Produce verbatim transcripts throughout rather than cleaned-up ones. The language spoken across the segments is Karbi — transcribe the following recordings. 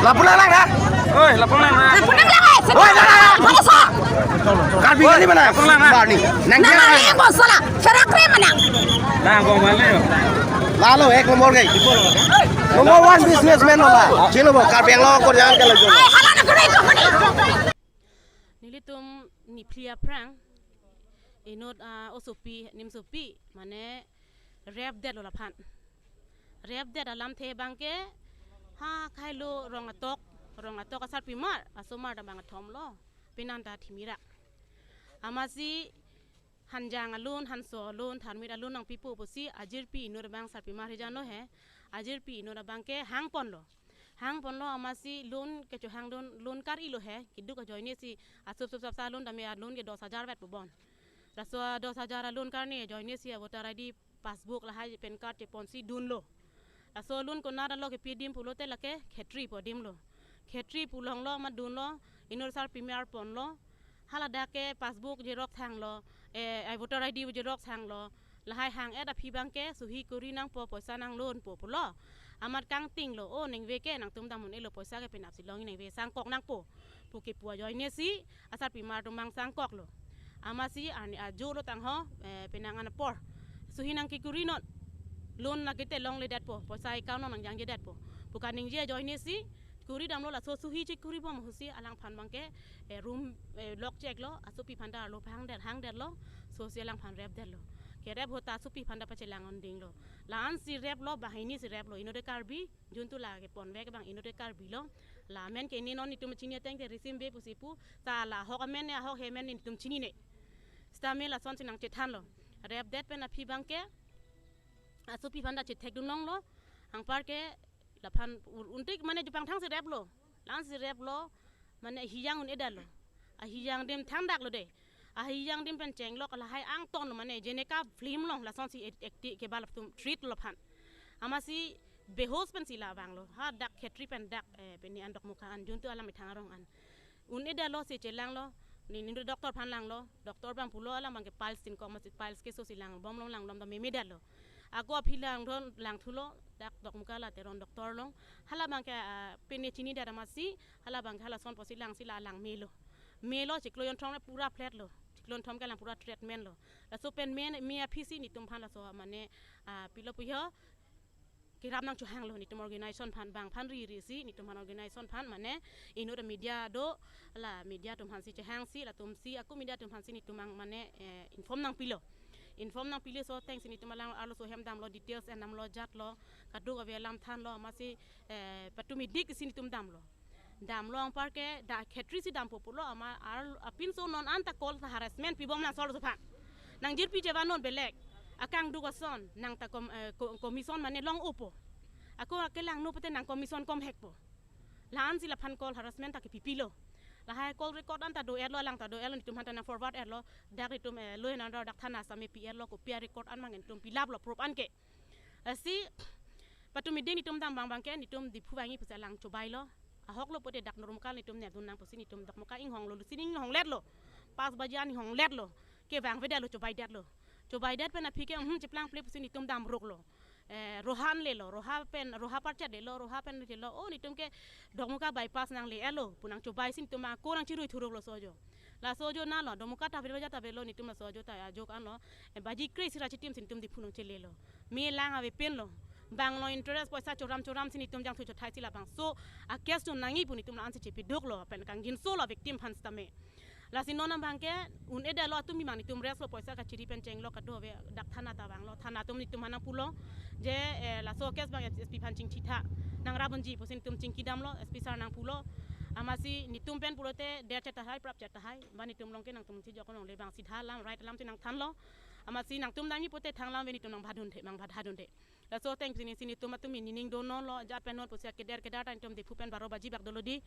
Lapu nang na? Oi, lapu nang na? Lapu nang lang, eh, oi, na, na, na. Mana sa? Karbi kali mana? Lapu nang na? Barni. Nang, nang, dia nang, mana? Yang bosan lah. Serak kre mana? Nah, gua mana yo? Lalo, ek nomor kai. Number one businessman lo la. Chino bo, Karbi Anglong ko jangan kalau. Ai, hala na kena itu kena. Nelitum niphli aphrang inut, ah, osopi, nimsopi, mane rep det lo laphan. Rep det alamthe abangke, ha, kailo rong atok, rong atok asarpimar, asomar ta bang athom lo, pinan ta thimirak. Amatsi hanjang alun, hanso alun, tharmit alun nangpipo pusi ajirpi inut abang sarpimar hijan lo he, ajirpi inut abangke hangpon lo. Hangpon lo amatsi loan kechohang dun, loan kar-i lo he, keduk ajoine si asup sup sapsa loan tame a loan ke dos hajar vet pu bon. Laso a dos hajar a loan karne ajoine si a voter I D, passbook lahai PAN card cheponsi dunlo. Laso loan konat lo kepi adim pulote lake khetri pu adim lo. Khetri pu along lo amat dunlo, inut sarpimar ponlo. Haladak ke passbook xerox hanglo, eh, ai voter I D xerox hanglo. Lahai hang-et aphi abangke suhi kuri nangpo, poisa nang loan po pulo. Amat kangting lo, o ningve ke nangtum dam un-e lo, poisa ke penap si long ningve sangkok nangpo pu kepu ajoine si asarpimar atum bang sangkok lo. Amatsi ani ajo lo tangho, eh, penang an apor. Suhi nang kekuri non. Loan lake te longledetpo, poisa account nang nangjangjidetpo pu kaningje ajoine si kuri damlo. Laso suhi chekuri bom ahut si alangphan abangke, eh, room, eh, lock chek lo, asopi aphan ta arlo hangdet, hangdet lo, so si alangphan rep det lo. Kerep ahut ta asopi aphan ta pachelang onding lo. La-an si rep lo, banghini si rep lo, inut ke Karbi, juntu la keponvek abang inut ke Karbi lo. La amen ke ne non netum chini ateng te risim be pusi pu, ta la ahok amen ne, ahok he amen ne netum chinine. Sitame lason si nangchethan lo. Rep det pen aphi abangke asopi aphan ta chethek dun longlo. Anparke laphan ur-, untik mane jupangthang si rep lo. La-an si rep lo, mane ahijang un-edet lo. Ahijang adim thangdak lo de. Ahijang adim pen chenglok lahai angton lo, mane Jeneka film along lason si ek-, ekti kebal atum treat lo aphan. Amatsi behos pen si la vanglo. Hadak khetri pen dak, eh, pini an Dokmoka an juntu alam ithang arong an. Un-edet lo si chelang lo, ne, ne doctor aphan lang lo, doctor abang pulo alam abangke piles tin kok, amatsi piles keso si lang bom long, lang dom dom memedet lo. Ako aphi lang thon, lang thulo, dak Dokmoka la Teron doctor along. Hala abangke, ah, pine chinidet amatsi, hala abangke halason pusi lang si la lang melo. Melo chiklo jonthom le pura flat lo. Chiklo jonthom ke lang pura treatment lo. Laso pen me, me aphi si netum aphan laso mane, ah, pilo pu ho kerap nangchohang lo netum organization aphan, bang aphan riri si netum aphan organization aphan mane inut media do, la media atum aphan si chehang si, latum si ako media atum aphan si netum abang mane, eh, inform nangpilo. Inform nangpilo, so thanks netum alang arloso hem damlo, details en damlo, jatlo, kadokave alam thanlo, amatsi, eh, patumi dik si netum damlo. Damlo anparke dak khetri si dampo pulo, ama ar apinso non anta call ta harassment pibom langsol so aphan. Nang jirpi chevan non belek. Akangduk ason nang ta kom-, eh, ko-, commission mane long-opo. Ako akelang no pute nang commission kom hekpo. La-an si laphan call harassment ta kepipilo. Lahai call record anta do-etlo, alang ta do-etlo, netum aphan ta nang forward etlo. Dak netum, eh, law and order dak thana sitame pi-etlo, kopi a record an abang netum pilaplo, proof an ke. Lasi patumi dik netum dam abang abangke netum Diphu vangji pusi alang chobailo. Ahok lo pute dak Dokmoka netum nepdun nang pusi netum Dokmoka inghong lo, lusi inghong letlo. Pas baji an inghong letlo. Kevang avedetlo, chobaidetlo. Chobaidet pen aphi ke, hmm, cheplang ple pusi netum dam ruklo. Eh, Roha an lelo, Roha pen, Roha parchet lelo, Roha pen lelo. O netum ke Dokmoka bypass nangle-etlo pu nangchobai si netum ako nangchirui thuruklo sojo. Laso ajo nalo, Dokmoka ta avelo, jat ta avelo, netum laso ajo ta ajok anlo. Eh, baji kre-isi ra chitim si netum Diphu nangchelelo. Me lang ave pen lo. Bang lo interest poisa choram choram si netum jangthu chothai si labangso a case chun nangji pu netum la-an si chepiduk lo, pen kangjinso lo victim aphan sitame. Lasi non abangke un-edetlo, atum bimang netum rest lo, poisa kachiri pen chenglok kadokave, dak thana ta vanglo, thana atum netum aphan nangpulo je, eh, laso case abang S P aphan chingthitha, nangrap unji pusi netum chingkidamlo, S P sir nangpulo. Amatsi netum pen pulote der chet tahai, prap chet tahai, ba netum along ke nangtum chijok longle, bang sidha alam, right alam si nangthanlo. Amatsi nangtum damji pute thang alam ave, netum nangbadun the, nangbadhadun the. Laso ateng pensi netum atum nening donon lo, jat pen non pusi keder keder ta netum Diphu pen baro baji bak dolo di.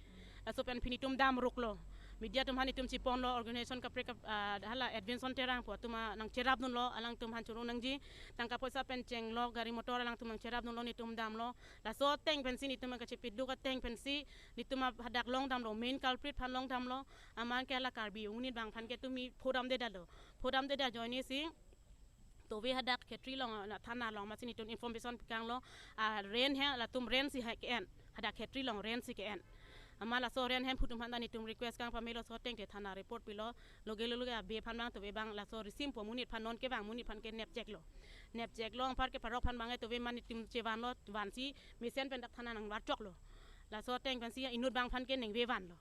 Laso pen pini netum dam ruklo. Media atum aphan netum chiponlo, organization kaprek kap-, ah, hala Edwinson Terang pu atum, ah, nangcherapdunlo, alangtum aphan choro nangji. Tangka poisa pen chenglok, gari motor alangtum nangcherapdunlo, netum damlo. Laso ateng pensi netum kachepiduk ateng pensi netum hadak long damlo, main culprit aphan long damlo. Aman ke hala Karbi unit bang aphan ke tumi phodamdedetlo. Phodamdedet ajoine si tove hadak khetri along, la thana along amatsi netum information pikanglo, ah, rent he, latum rent si hai ke-en. Hadak Khetri along rent si ke-en. Amat laso rent hemphu atum aphan ta netum request kangpame, laso ateng te thana report pilo, loge loge abe aphan abang tove abang laso risim po, monit aphan non kevang monit aphan ke nepcheklo. Nepcheklo, anpar ke parok aphan abang ke tove amat netum chevanlo, vansi mesen pen dak thana nangvarchoklo. Laso ateng pensi inut abang aphan ke ningve vanlo.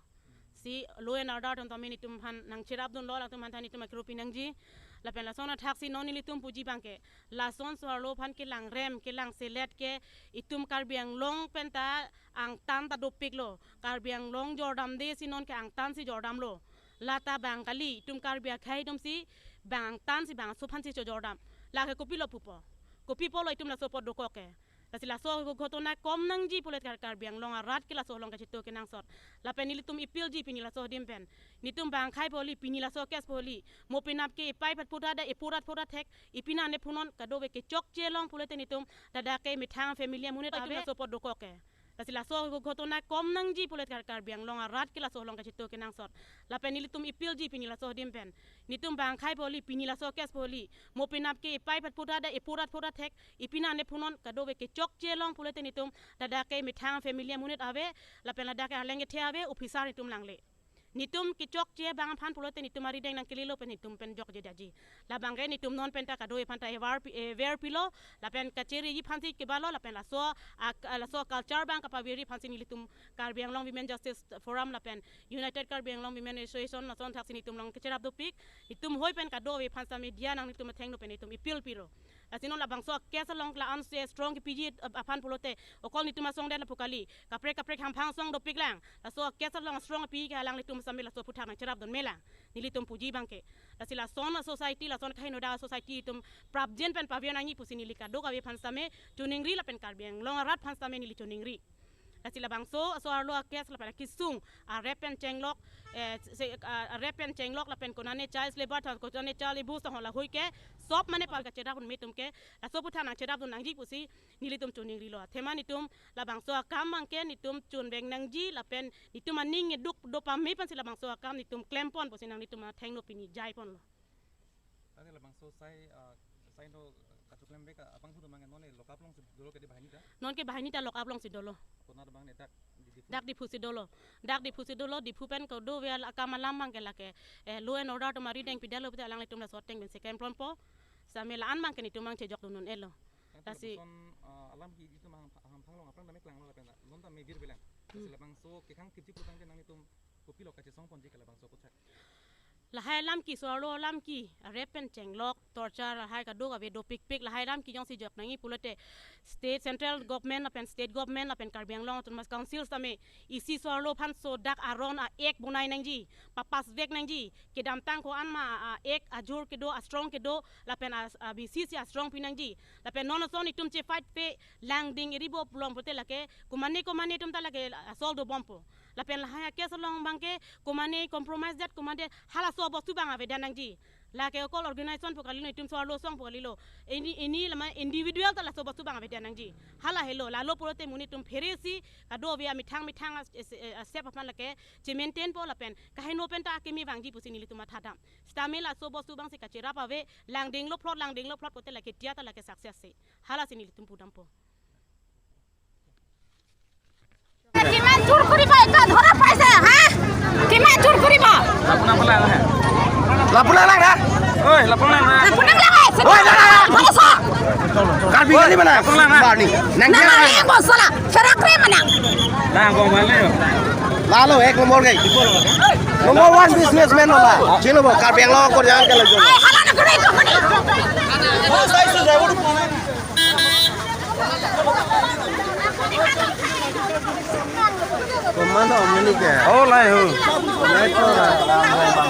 Si law and order atum tame netum aphan nangcherapdunlo, latum aphan ta netum akropi nangji. Lapen lason athaksi non nelitum puji abang ke, lason so-arlo aphan kelangrem, kelangselet ke itum Karbi Anglong pen ta angtan ta dopiklo. Karbi Anglong jordamde si non ke angtan si jordamlo. La ta bang kali, itum Karbi akhei atum si bang angtan si bangso aphan si chojordam. Lake kopilo pupo? Kopi apotlo itum laso apot dokok ke? Lasi laso ghotona kom nangji pulote Kar-, Karbi Anglong arat ke laso along kachetok kenangsot. Lapen nelitum appeal ji pini laso adim pen. Netum bang akhei pu kali, pini laso case pu kali. Mo penap ke ipei aphan phuta da, iphurat phuta thek, ipina ne phunon, kadokave kechokche along pulote netum ladak ke methang family amonit ave, laso apot dokok ke. Lasi laso ghotona kom nangji pulote Kar-, Karbi Anglong arat ke laso along kachetok kenangsot. Lapen nelitum appeal ji pini laso adim pen. Netum bang akhei pu kali, pini laso case pu kali. Mo penap ke ipei aphan phuta da, iphurat phuta thek, ipina ne phunon, kadokave kechokche along pulote netum ladak ke methang family amonit ave, lapen ladak ke arleng kethe ave, officer netum langle. Netum kechokche abang aphan pulote netum arideng nangkelelo pen netum pen jokje daji. Labang ke netum non pen ta kadokave aphan ta aware pi-, aware pilo, lapen kachariji aphan si kebalo, lapen laso a-, laso culture abang kapaveri aphan si nelitum Karbi Anglong Women Justice Forum lapen United Karbi Anglong Women Association lason athaksi netum along kacherap dopik, netum hoi pen kadokave aphan sa media nang netum athengno pen netum appeal pilo. Lasi non labangso case along la-an si strong kepiji aphan pulote, okol netum asong den pu kali, kaprek kaprek hamphang asong dopiklang. Laso case along strong pi ke alanglitum same laso aphuthak nangcherapdun melang. Nelitum puji abang ke. Lasi lason a-society, lason kaheno dak a-society atum prapjin pen pavir nangji pusi neli kadokave aphan same choningri lapen Karbi Anglong arat aphan same neli choningri. Lasi labangso so-arlo a-case lapen akesung, a-rape pen chenglok, eh, se, a-, a-rape pen chenglok lapen konane child labour tha, konane child abuse tha, hala hoi ke sob mane pal kacherapdun me atum ke, laso aphuthak nangcherapdun nangji pusi nelitum choningrilo. Athema netum labangso akam abang ke netum chonvek nangji lapen netum aning eduk do pame pensi labangso akam netum klempon pusi nang netum athengno pini jaiponlo. Tangte labangso sai, ah, sai no kachoklem vek abang phu abang non ke lock up along si dolo ke di banghini ta? Non ke banghini ta lock up along si dolo. Konat abang ne dak di, Diphu? Dak Diphu si dolo. Dak Diphu si dolo, Diphu pen kadokave akam alam abang ke lake, eh, law and order atum arideng pidetlo pute alanglitum laso ateng pen si klempon po. Same la-an abang ke netum abang chejokdun un-elo. Tangte lasi lapuson, ah, alam ke itum hang, hamphang along aphrang tame klanglo lapen non tame virvelang. Hmm. Lasi labangso kekhang kipji pu tangte nangtum kopilo kachesongponji ke labangso aphuthak? Lahai alam ke, so-arlo alam ke, a-rape pen chenglok, torture, lahai kadokave dopikpik, lahai alam ke jongsi jok nangji pulote state, central government lapen state government lapen Karbi Anglong Autonomous Council same isi so-arlo aphan so dak aron a-act bonai nangji, papass vek nangji, kedamtang ko-an ma a-act ajor kedo, astrong kedo, lapen a, a-B C C astrong pi nangji. Lapen non ason itum che-fight pe langding iribo pulo pulote lake komane komane atum ta lake assault dobompo. Lapen lahai a-case along abang ke komane compromise det, komane halaso bostu abang avedet nangji. Lake okol organization pu kalilo, itum so-arlo asong pu kalilo. Ini, ini lama individual ta laso bostu abang avedet nangji. Hala helo, lalo pulote monit atum pheresi kadokave amethang methang as, as, as, asep aphan lake che-maintain po lapen kaheno pen ta akimi vangji pusi nelitum mathadam. Sitame laso bostu abang si kacherap ave, langdinglo phlot, langdinglo phlot pulote lake tia ta lake success si. Hala si nelitum pudampo. কিমান চুৰ কৰিব, এটা ধৰা পাইছে, হা? কিমান চুৰ কৰিব? Lapunan lang, ha? Lapunan lang, ha? Oi, lapunan lang, ha? Lapunan lang, ha? Oi, lang, lang, lang. Hala sa. Karbi kali mana? Lapunan lang, ha? Barni. Nang, nang, nang, nang, nang, bosala. Serak re mana? Lang, kong balik. Lalo, ek nombor kai. Number one businessman wala. Chino bo, Karbi Anglong ko jalan ke lagi. Ai, hala na kore to kore. Komando mini ke? Oh, lai ho. Lai to la, la, la.